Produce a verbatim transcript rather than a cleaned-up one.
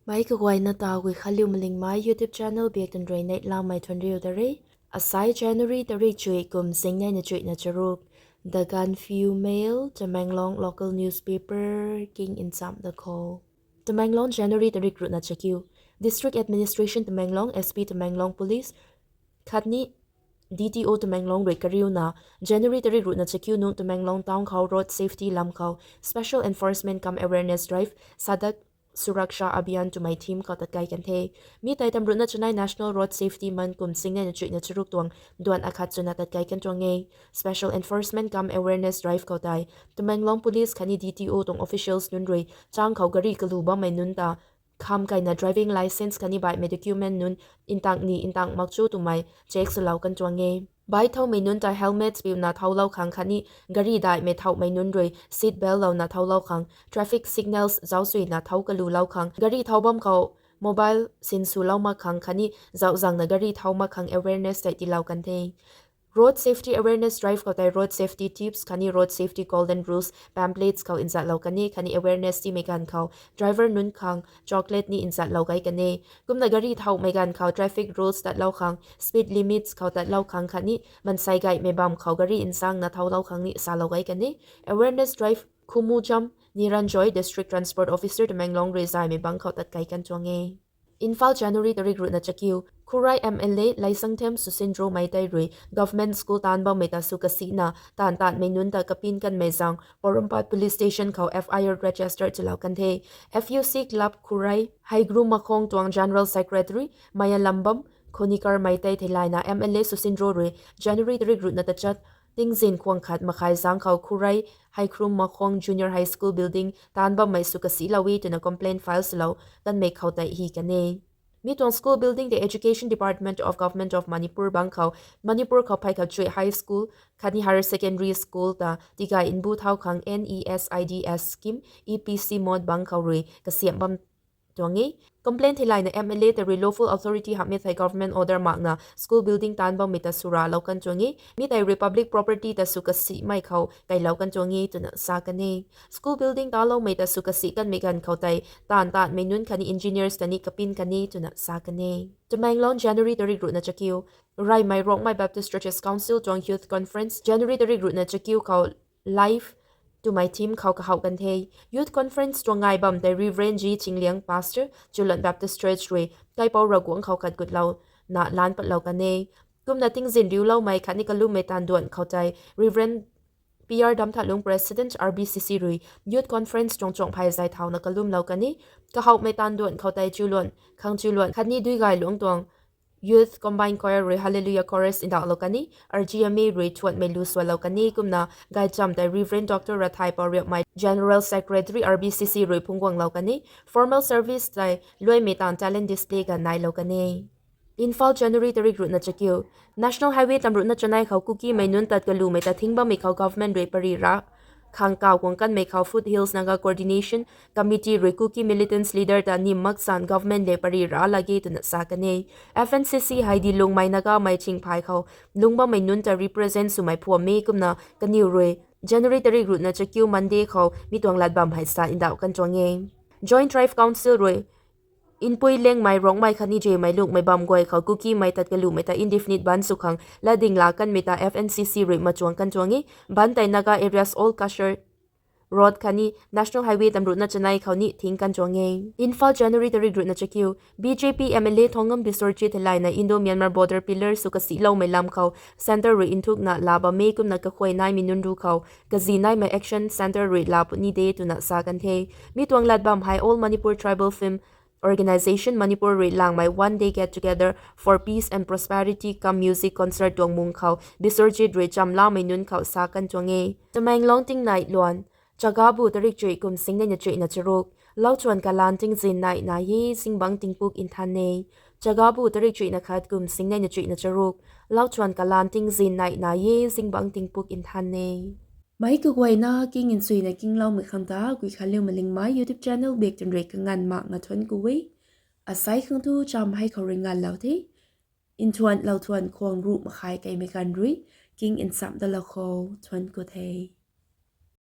Mei kaguayna ta Guikhanliu Malingmei YouTube channel biak tun rui neihlamei thuan riu ta re. Asai January tarik chuih kum singneina chuihna charuk. The Gaanphiu Mail, Tamenglong local newspaper king nchamh da khou. Tamenglong, January tarik ruhna chakiu. District Administration Tamenglong, S P Tamenglong Police khatni D T O Tamenglong rui kariuna, January tarik ruhna chakiu nung Tamenglong town khou road safety lam khou special enforcement cum awareness drive, Sadak Suraksha Abhiyan twmei theme khou tatkai kan the. Mi tei tam ruhna chanei National Road Safety Month kum singneina chuihna charuk tuang duan akhat swna tatkai kan tuang e. Special enforcement cum awareness drive khou tei Tamenglong Police khatni D T O tuang officials nunc rui chang khou gari kalu bammei nunc ta kham kaina driving licence khatni baihmei document nunc ntang ni ntang mak chu twmei check swlou kan tuang e. Bike thowmei nunc ta helmets piuna thowlou khang khatni gari daihmei thowmei nunc rui seat belt louna thowlou khang, traffic signals zauc suina thow kalulou khang, gari thow bam khou mobile sinswlou mak khang khatni zauh zangna gari thow mak khang awareness tei tiilou kan the. Road safety awareness drive khou tei road safety tips khatni road safety golden rules pamphlets khou nzatlou kan e khatni awareness tiimei ganv khou driver nunc khang chocolate ni nzatlou gay kan e. Kumna gari thowmei ganv khou traffic rules tatlou khang, speed limits khou tatlou khang khatni mansei gaymei bam khou gari nsangna thowlou khang ni salou gay kan e. Awareness drive Khumujam Niranjoy, District Transport Officer Tamenglong rui zaymei bang khou tatkai kan tuang e. Imphal, January tarik ruhna chakiu. Khurai M L A Laisangthem Susindro Meitei rui government school taanv bammei ta sw kasina taanv taanmei nunc ta kapin kanmei zang Porompat Police Station khou F I R register chalou kan the. F U C Club Khurai Haigrum Makhong tuang General Secretary Mayalambam Khonikar Meitei theilayna M L A Susindro rui January tarik ruhna tachat tingzin khwang khat makhai zang khou Khurai Haigrum Makhong Junior High School building taanv bammei sw kasilou e twna complaint file swlou kanmei khou tei hi kan e. Mi tuang school building tei Education Department of Government of Manipur bang khou Manipur khou phey khou chuih high school khatni higher secondary school ta tigay nbu thau khang N E S I D S scheme, E P C mode bang khou rui kasiam bam tuang e. Complaint theilayna M L A ta rui lawful authority hamhmei thei government order makna school building taanv bammei ta sw raclou kan tuang e. Mi tei rui public property ta sw kasimei khou keylou kan tuang e twna sa kan e. School building taloumei ta sw kasi kanmei ganv khou tei taanv taanmei nunc khatni engineers ta ni kapin kan e twna sa kan e. Tamenglong, January tarik ruhna chakiu. Reymei Rongmei Baptist Churches Council tuang Youth Conference January tarik ruhna chakiu khou live twmei theme khou kahouh kan the. Youth Conference tuang ngai bam tei Reverend G Chingliang, Pastor, Chulon Baptist Church rui kaipouc Ravguangc khou khat gutlou na lan patlou kan e. Kumna tingzin riuloumei khatni kalummei taanv duan khou tei Reverend P R Damthalung, President, R B C C rui Youth Conference tuang chuang phey zay thauna kalumlou kan e. Kahouhmei taanv duan khou tei Chulon, Khangchulon khatni Duigayluang tuang Youth Combined Choir rui Hallelujah Chorus ndauhlou kan e, R G M A rui thuanmei lu swalou kan e, kumna gaychamv tei Reverend Doctor Rathai Pauriapmei, General Secretary, R B C C rui phungcguanglou kan e. Formal service tei luaimei taanv talent display ga nailou kan e. Imphal, January tarik ruhna chakiu. National Highway tam ruhna chanei khou Kukimei nunc tat kalumei ta thing bammei khou government rui pary ra khang kaw guang kanmei khou Foothills Naga Coordination Committee rui Kuki militants leader ta nim maksan government le pary ra lage twna sa kan e. F N C C hei Dilungmei Nagamei chingphay khou lungc bammei nunc ta represent swmei phuam e, kumna kaniw rui January tarik ruhna chakiu Monday khou mi tuang lat bam hei sa ndauh kan tuang e. Joint Tribe Council rui Inpui Lengmei, Rongmei khatni Zemei Lungmei bam guay khou Kukimei tat kalumei ta indefinite ban sw khang latding la kanmei ta F N C C rui machuang kan tuang e. Ban tei Naga areas Old Cachar Road khatni National Highway tam ruhna chanei khou ni thing kan tuang e. Imphal, January tarik ruhna chakiu. B J P M L A Thongam Biswarjit theilayna Indo-Myanmar border pillar sw kasiloumei lam khou centre rui nthukna la bam e, kumna kakhuay naimei nunc ru khou kazi naimei action centre rui la puni de twna sa kan the. Mi tuang lat bam hei All Manipur Tribal Film Organisation Manipur rui langmei One Day Get Together for Peace and Prosperity cum Music Concert tuang mung khou Biswarjit rui chamlamei nunc khou sa kan tuang e. Tamenglong tingnai luan. Chagabu tarik chuih kum singneina chuihna charuk. Lauchuan kalan tingzin nai nai e, zingbangc tingpuk nthan e. Chagabu tarik chuihna khat kum singneina chuihna charuk. Lauchuan kalan tingzin nai nai e, zingbangc tingpuk nthan e. Meic kaguayna king nchuina kingloumei khang ta Guikhanliu Malingmei YouTube channel biak tun rui kanganv makna thuanc ku e. Asai khang tu cham hei khou rui nganvlou the. Nthuan lou thuan khwang ruh makhai keimei ganv rui king nchamh dalou khou thuanc ku the.